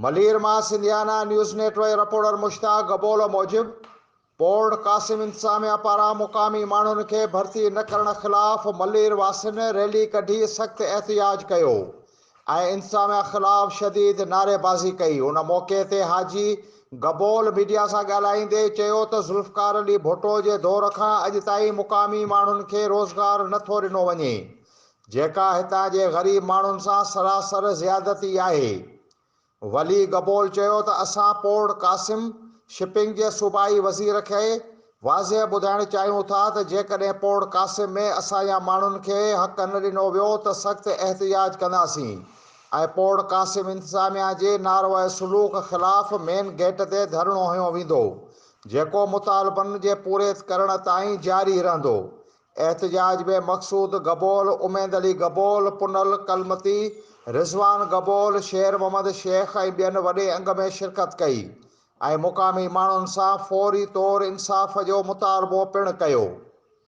ملير مان Sindhiana news net work reporter Mushtaq Gabol موجب port Qasim انتظاميا پاران مقامي ماڻهن کي ڀرتي نه ڪرڻ خلاف ملير واسين ريلي ڪڍي سخت احتجاج ڪيو ۽ انتظاميا خلاف شديد نعريبازي ڪئي. ان موقعي تي حاجي گبول ميڊيا سان ڳالهائيندي چيو ته ذوالفقار علي ڀٽو جي دور کان اڄ تائين مقامي ماڻهن کي روزگار نه ٿو ڏنو وڃي جيڪا هتان جي غريب ماڻهن سان سراسر زيادتي آهي. ولي گبول چيو ته اسان پورٽ قاسم شپنگ جي صوبائي وزير کي واضح ٻڌائڻ چاهيون ٿا ته جيڪڏهن پورٽ قاسم ۾ اسان جا ماڻهن کي حق نه ڏنو ويو ته سخت احتجاج ڪنداسين ۽ پورٽ قاسم انتظاميا جي ناروي سلوڪ خلاف مين گيٽ تي ڌرڻو هنيو ويندو جيڪو مطالبن جي پوري ڪرڻ تائين جاري رهندو. احتجاج ۾ مقصود گبول، اميد علي گبول، پنهل ڪلمتي، رضوان گبول، شير محمد شيخ ۽ ٻين وڏي انگ ۾ شرڪت ڪئي ۽ مقامي ماڻهن سان فوري طور انصاف جو مطالبو پڻ ڪيو.